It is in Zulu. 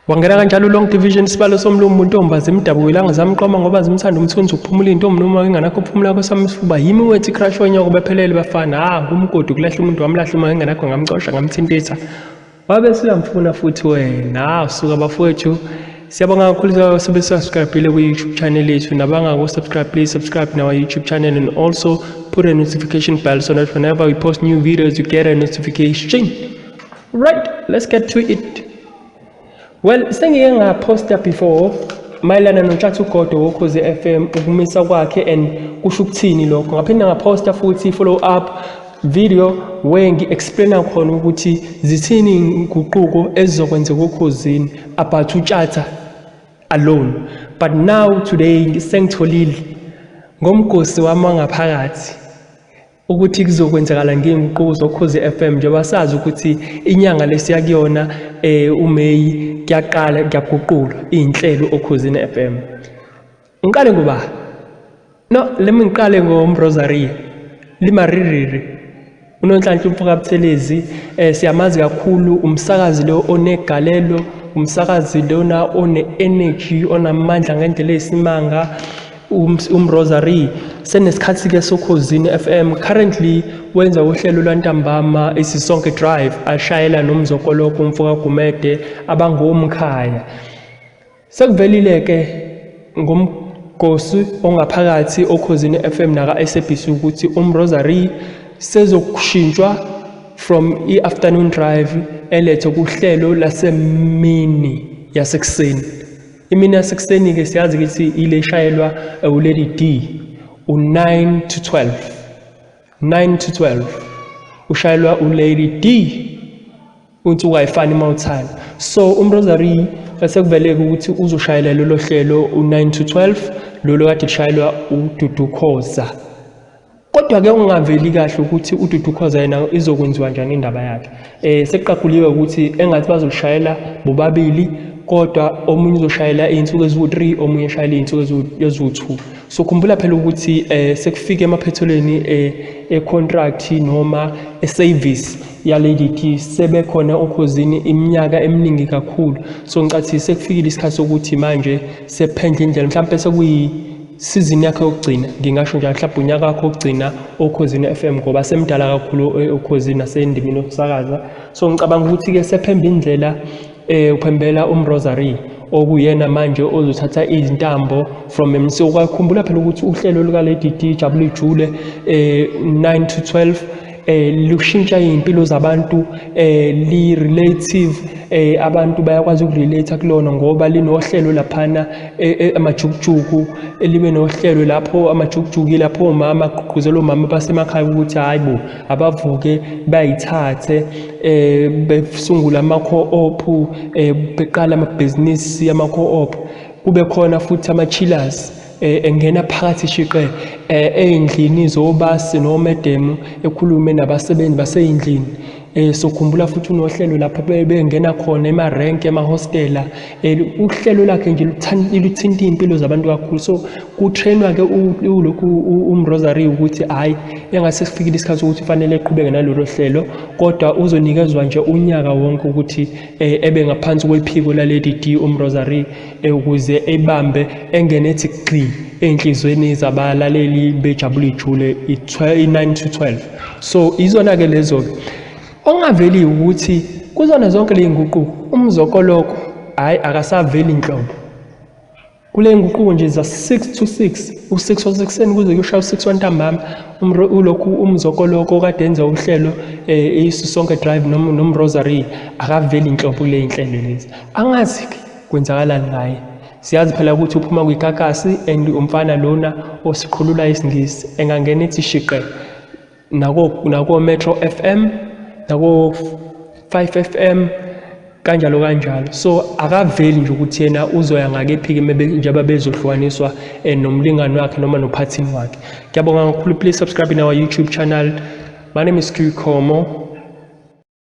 Wangena kanjalo Long Division, sibalo somlumbu, ntombi zimdabukelanga, zamqoma ngoba zimthanda umthunzi, ukuphumula intombi noma inganakho ukuphumula kwesami isifuba. Yimi wethi crush onyoko bephelele bafana. Ah, ngumgodi ukulahla umuntu, wamlahla uma enganakho, ngamcosha, ngamthintitha, wabe suyamfuna futhi wena. Ah, suka bafowethu, siyabonga kakhulu sebe subscribe kwi-YouTube channel yethu. Nabangako-subscribe, please subscribe to our YouTube channel and also put a notification bell so that whenever we post new videos you get a notification. Right, let's get to it. Well, sengike ngaphosta before mayelana noTshatha Ugodo woKhozi FM, ukumisa kwakhe and kusho ukuthini lokho. Ngaphinda ngaphosta futhi follow up video where ngi-explaina khona ukuthi zithini inguquko ezizokwenzeka oKhozini about uTshatha alone. But now today sengitholile ngomgosi wami wangaphakathi ukuthi kuzokwenzakala ngey'nguquko zoKhozi FM, njengoba sazi ukuthi inyanga lesiya kuyona, uMeyi, kuyaqala kuyaguqulwa iy'nhlelo oKhozini FM. Ngiqale ngoba no let me ngiqale ngoMrosaria Limaririri, uNonhlanhla umfoka Buthelezi. Siyamazi kakhulu umsakazi lo onegalelo, umsakazi lona one-energy, onamandla ngendlela eyisimanga. UMrosary senesikhathi ke soKhozini FM. Currently wenza uhlelo lwantambama iSisonke Drive, ashayela noMzokoloko umfoka Gumede, abangomkhaya. Sekuvelile ke ngomgosi ongaphakathi oKhozini FM naka SABC ukuthi uMrosary sezokushintshwa from i-afternoon drive elethe kuhlelo lasemini yasekuseni. Imini yasekuseni-ke siyazi ukuthi ile shayelwa uLady D, u-9 to 12, 9 to 12 ushayelwa uLady D. Unsuku ayifani mawuthanda. So uMrosary sekuveleke ukuthi uzoshayela lolo hlelo u-9 to 12, lolo kade lishayelwa uDudu Khoza. Kodwa-ke ungaveli kahle ukuthi uDudu Khoza yena izokwenziwa njani indaba yakhe. Sekuqaguliwe ukuthi engathi bazolishayela bobabili, kodwa omunye uzoshayela iy'nsuku eziwu-3, omunye eshayela iy'nsuku eziwu-2. So khumbula phela ukuthi sekufike emaphethelweni e-contract noma e-service ya-Lady D. Sebekhona oKhozini iminyaka eminingi kakhulu, so ngicathi sekufikile isikhathi sokuthi manje sephendla indlela. Mhlawumpe sekuyi season yakhe yokugcina, ngingasho njalo, mhlawumbe unyaka wakhe wokugcina oKhozini FM, ngoba semdala kakhulu oKhozini nasendimini yokusakaza. So ngicabanga ukuthi-ke sephemba indlela, uphembela uMrosary, okuyena manje ozothatha izintambo from him. So kwakhumbula phela ukuthi uhlelo luka Lady D, Jabula Ijule, 9 to 12, lushintsha iy'mpilo zabantu, li relative, abantu bayakwazi ukurelate kulona ngoba linohlelo laphana amajukujuku, libe nohlelo lapho amajukujuku lapho omama agqugquzela omama basemakhaya ukuthi hayi bo, abavuke bayithathe, besungula ama-co-op, beqala amabhizinisi ama-co-op. Kube khona futhi ama-chillers engena phakathi shiqe ey'ndlini zobasi nomedemu, ekhulume nabasebenzi basey'ndlini. So khumbula futhi unohlelo lapho bengena khona emarenki, emahostela. Uhlelo lakhe nje luthinta iy'mpilo zabantu kakhulu. So kutrainwa-ke ulokhu uMrosary ukuthi hhayi, engase sifikile isikhathi sokuthi kufanele eqhubeke nalolo hlelo, kodwa uzonikezwa nje unyaka wonke ukuthi ebe ngaphansi kwephiko la-Lady D, uMrosary, ukuze ebambe engene ethi gxi ey'nhliziyweni zabalaleli bejabula ijule i-9 to 12. So izona-ke lezo-ke. Okungaveli ukuthi kuzona zonke ley'nguquko uMzokoloko hhayi, akasaveli nhlobo kule nguquko nje za 6 to 6, u-6 wasekuseni kuze kuyoshaya u-6 wantambama. Ulokhu uMzokoloko kade enza uhlelo iSisonke Drive noMrosary akaveli inhlobo kule inhlelo lezi. Angazi-ke kwenzakalani ngaye. Siyazi phela ukuthi uphuma kwikakasi and umfana lona osiqhulula isiNgisi, engangena ethi shiqe nako Metro FM, nako 5 FM, kanjalo kanjalo. So akaveli nje ukuthi yena uzoya ngakephi-ke njengoba bezohlukaniswa nomlingani wakhe noma nophathini wakhe. Ngiyabonga kakhulu. Please subscribe in our YouTube channel. My name is Q Khomo.